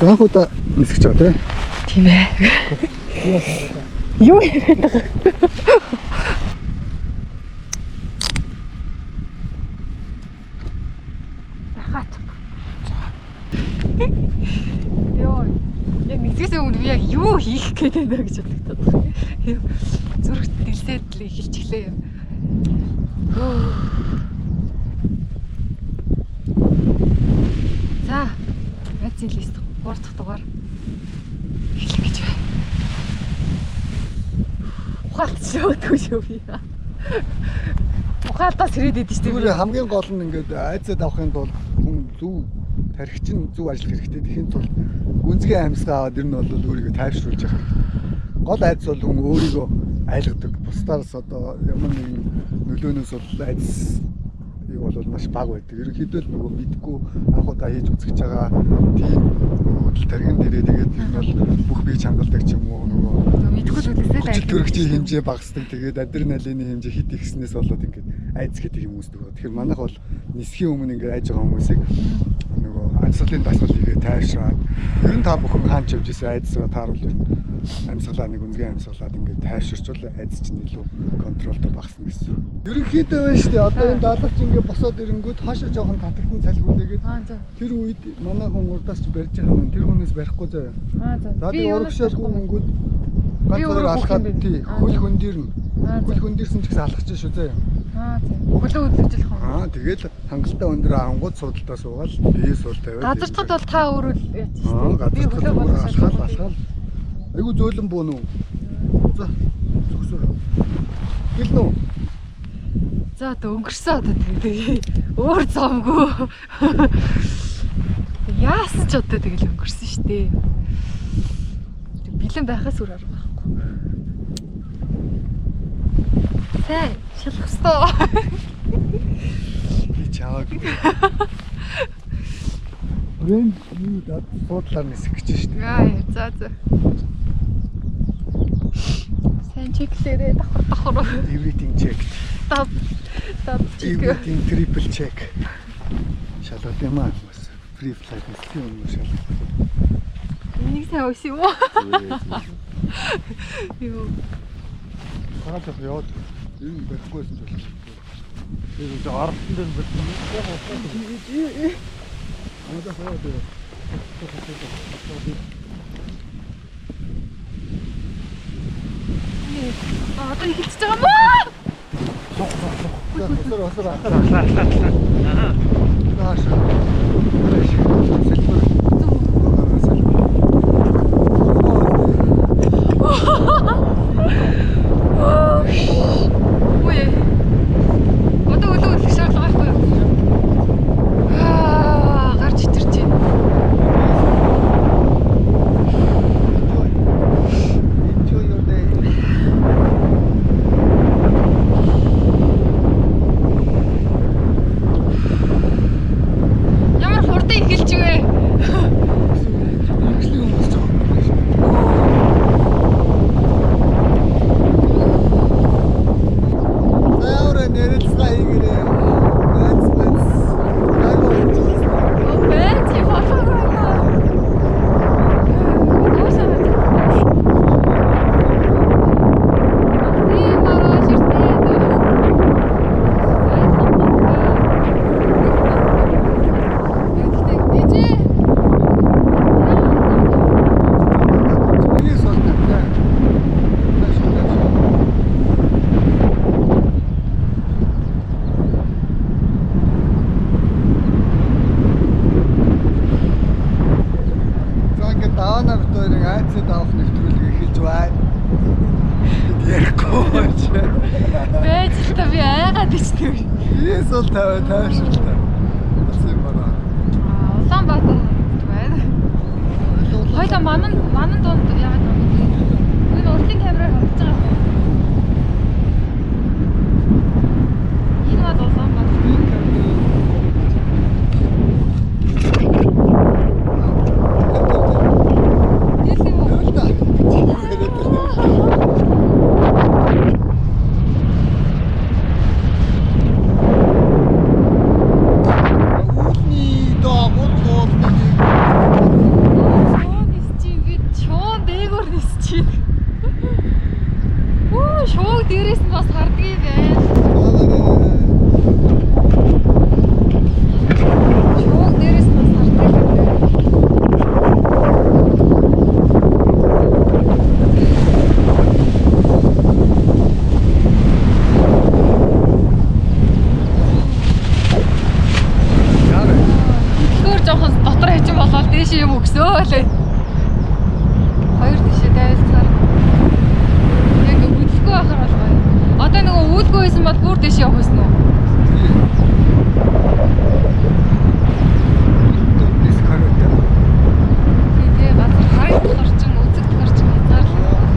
За анх удаа нисгэж байгаа тий. Тийм ээ. Юу яриад байгаа? Хат. Йоо. Яг нэгсээс өмнө би яг юу хийх гээд байна гэж бодогдоод байна. Зүрх дэлсээд л эхэлчихлээ юм. За, айцын лист 3 дахь дугаар эхлэх гэж байна. Ухаалт шөөдгүй шүү би. Ухаалтаас хэрэг идэв шүү Зүгээр дээ. хамгийн гол нь ингээд айцад авахын тулд хүн зөв тархич нь зөв ажиллах хэрэгтэй. Тэхийн тулд гүнзгий амьсгаа аваад ер нь бол өөрийгөө тайвшруулж явах хэрэгтэй. Гол айц бол хүн өөрийгөө айлгадаг. Бусдаас одоо ямар нэгэн нөлөөнөөс бол айц юу бол маш бага байдаг. Ерөнхийдөө л нөгөө мэдгүй анх удаа хийж үзэж байгаа тийм нөгөө тархин дээрээ тэгээд ер нь бол бүх бие чангалдаг ч юм уу нөгөө Мэдгүй зүйлээсээ л хүчил төрөгчийн хэмжээ багасдаг. Тэгээд адреналины хэмжээ хит ихснээс болоод ингээд айц гэдэг юм үүсдэг. Тэгэхээр манайх бол нисхийн өмнө ингээд айж байгаа хүмүүсийг нөгөө амьсгалын дасгал хийгээ тайвшраад ер нь та бүхэн хаан ч явж исэн айдсаа тааруул ер нь амьсгалаа нэг үнгийн амьсгалаад ингээд тайвширчвал айц чинь илүү контролтой багасна гэсэн. Ерөнхийдөө байна шүү дээ. Одоо энэ даалгавч ингээд босоод ирэнгүүт хоошо жоохон татагтны цалгуулгээд Аа за. тэр үед манай хүн урдаас ч барьж байгаа юм. Тэр хүнээс барихгүй заяа. Аа за. За би урагшаалгүй мөнгөд Би ганц хоёр өөрөө алхаад бүх юм тий бэ? Аа, хөл за. хөндөрнө. Аа за. Хөл хөндөрсөн ч гэсэн алхаж шүү заяа. Аа за. Хөлөө хөдлөжлөх юм. Аа тэгэл хангалттай өндөр ангууд суудалтаа суугаал бие суул тавиад. Газарчд бол та өөрөө л яаж Аа шүү дээ. Би газарчд хөлөө бол болгож алхаал алхаал. Айгу зөөлөн бүүн үү? За зөксөр. Гэлнэ үү? За одоо өнгөрсөн одоо тэгээ өөр замгүй. Яасан ч одоо тэгэл өнгөрсөн шүү дээ. Тэг бэлэн байхаас өөр арга байхгүй. Сайн шалах ёстой. Би чаагүй. Брэнд юу дад суудлаар нисэх гэж шүү дээ. Аа за за. Сайн чеклээрээ давхар давхар. Everything checked. Тав тав чек. Everything triple check. Шалгалт юм аа. Бас free flight нислэгийн өмнө шалгалт. Энийг сайн өс юм уу? Юу. Хагаад явах яваад ер нь барихгүйсэн ч болох. Тэр үгүй оролтон дээр барьсан. Амдаа яваад яваа. Аа одоо эхэлчихэж байгаа юм уу? Осор осор ахаар ахаар. Нааш. Нааш. Сэлбэр. Сэлбэр. Үгүй. Одоо өлөө өлөх шаардлага байхгүй юу? Аа, гарч итэрч байна. Enjoy your day. Ямар хурдан эхэлж вэ? Инглизи хүмүүс ч байгаа. Заавар нэрэлцгаа хийгээрэй. Ганц ганц. Гайгүй болж байгаа. Оо, байж болоогүй байна. Доошоо харж байна. Тийм мараа ширтээ. Гэхдээ ээжээ. Миний суул тавьлаа. Нааш нааш. За ингээд даваана бит хоёрын айцад авах нэвтрүүлэг эхэлж байна. Бид ярихгүй байж. Байж л та би айгаад ичдэг. Миний суул тавиа тайвшралтай. Болсон юм байна. Улаанбаатар байна. Хоёлаа манан манан дунд яагаад юм бэ? Энэ урдын камераар харагдаж байгаа юм. Энэ бол Улаанбаатар. Нийл юм уу? Үүдний доо гурван уулны нэг Дээш юм өгсөө лээ. Хоёр тишээ дайвалцгаар. Яг хөдлөхгүй байхаар бол гоё. Одоо нөгөө үүлгүй байсан бол бүр дээш явах байсан уу? Тий, тий, газар харагдах орчин, үзэгдэх орчин хязгаарлагдсан.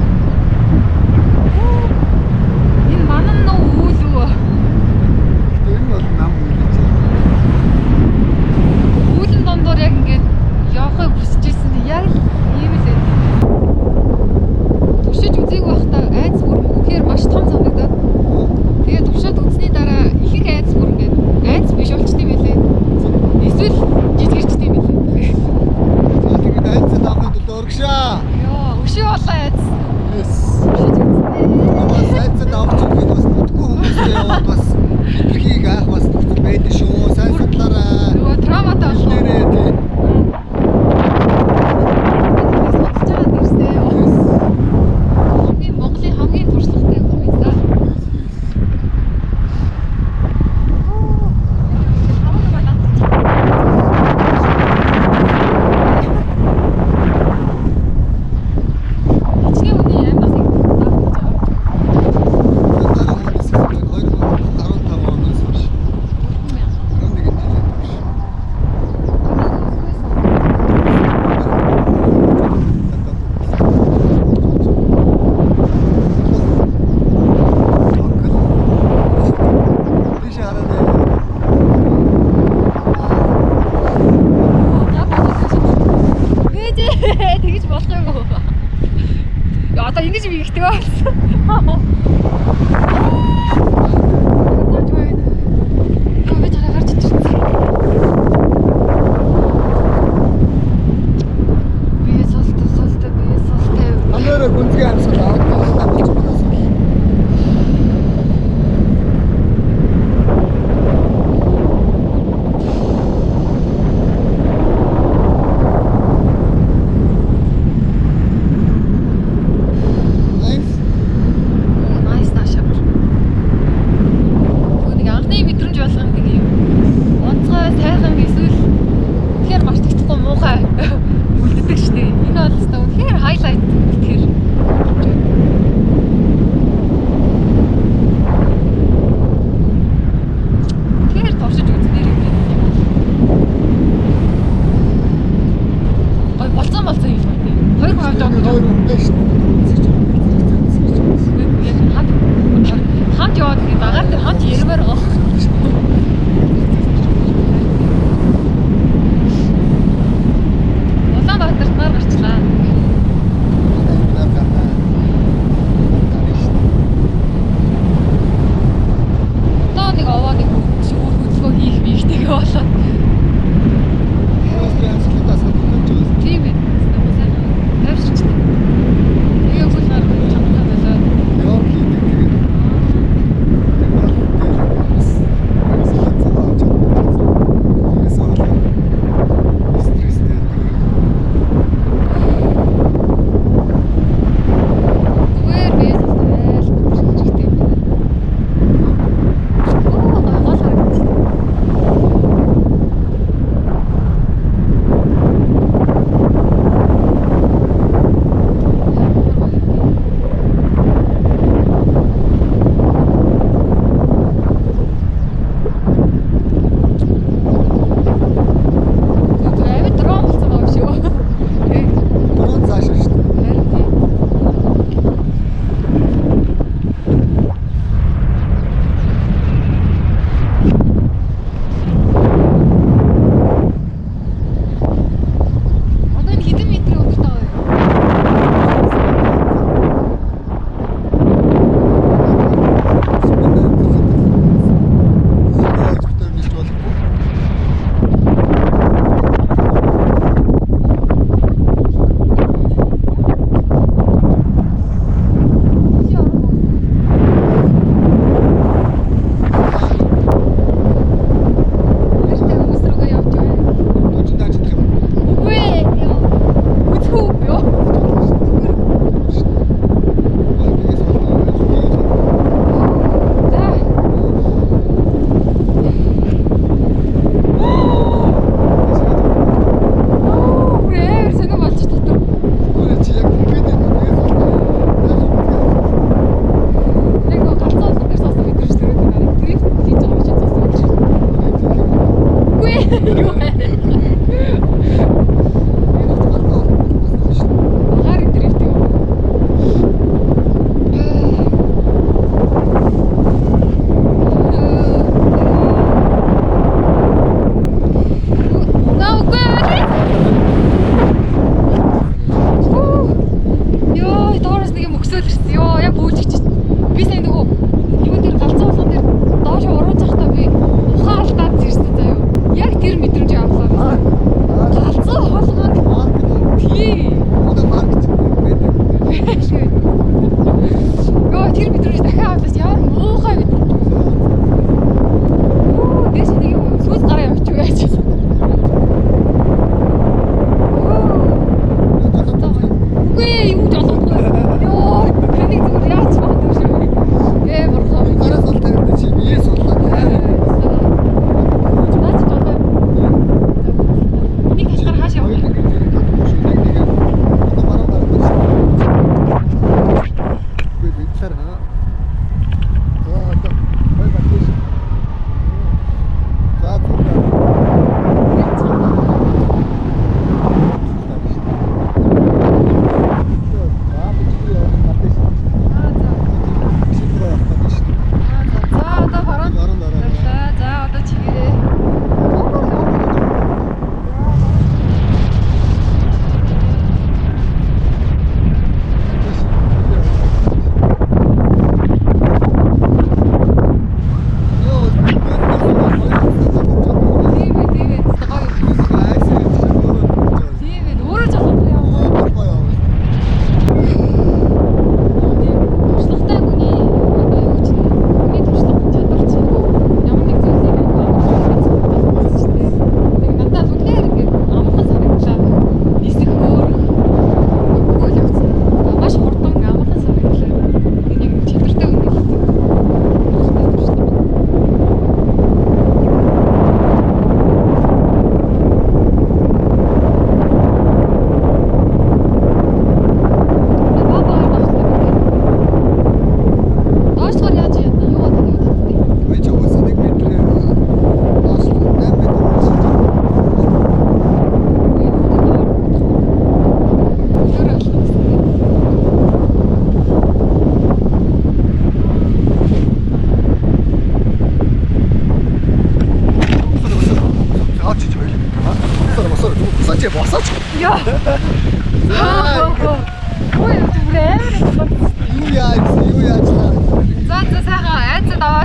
Энэ манан нөө үйл үү? Тэр нь бол нам үйл гэж. Үүлэн дундуур яг ингээд явахыг хүсэж ирсэн нь яг л ийм л байт. Туршиж үзег байхдаа айц бүр үнэхээр маш том санагдаад. Тэгээ туршаад үзсний дараа ихэнх айц бүр ингээд айц биш болчтой байлээ. Эсвэл жижигэрчтэй байлээ. За тэгээд айцад авахын тулд урагшаа. Йоо, өшөө болоо айц. Yes. Туршиж үзнэ. Бас айцад авах чинь бас нүдгүй хүмүүстэй яваад бас хэтэрхийг аах бас нөхцөл байдаг шүү. Сайн судлаарай. Нөгөө травматай болох. Нэрээ тий. Судалж байгаа дэрсээ. Yes. Хамгийн Монголын хамгийн туршлагатай хүн байсан. Хичнээн хүний амьд насыг даах гэж байгаа. Дараа хүмүүс 2015 оноос хойш 21 жилийн турш. Тийш хараад Ээжээ тэгэж болох юм уу? Яа одоо ингэж бигдэг болсон. Зааж байна. Йоо би чараа гарч ирсэн. Би султай султай би султай. Хамаараа гүнзгий амьсгал авах талтай болж байгаа. Nice. Оо nice наашаа. Нөгөө нэг анхны мэдрэмж болгоно нэг юм онцгой сайхан эсвэл үнэхээр мартагдахгүй муухай үлддэг шүү дээ. Энэ бол өстой үнэхээр хайлайт үлдэхэр. Үнэхээр туршиж үзмээр юм байна. Гой болцсон болцсон юм байна. Хоёр хүн авч байгаа юм. Хоёр хүн шүү дээ. Яг хамт хамт яваад ингээд дагаар дээр хамт ярмаар байгаа. Улаанбаатарт нар гарчлаа. Одоо нэг овоо нэг өөр хөдөлгөөн хийх мийхтэйгээ болоод. Тийм ээ. Тайвширчдаг. Тэгээ үгүй нар чамтай болоод.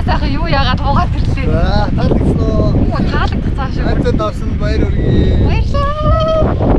сайхан юу яагаад буугаад ирлээ. За, таалагдсан уу? Оо, таалагдах цааш. Айцад авсан баяр хүргэе. Баярлалаа.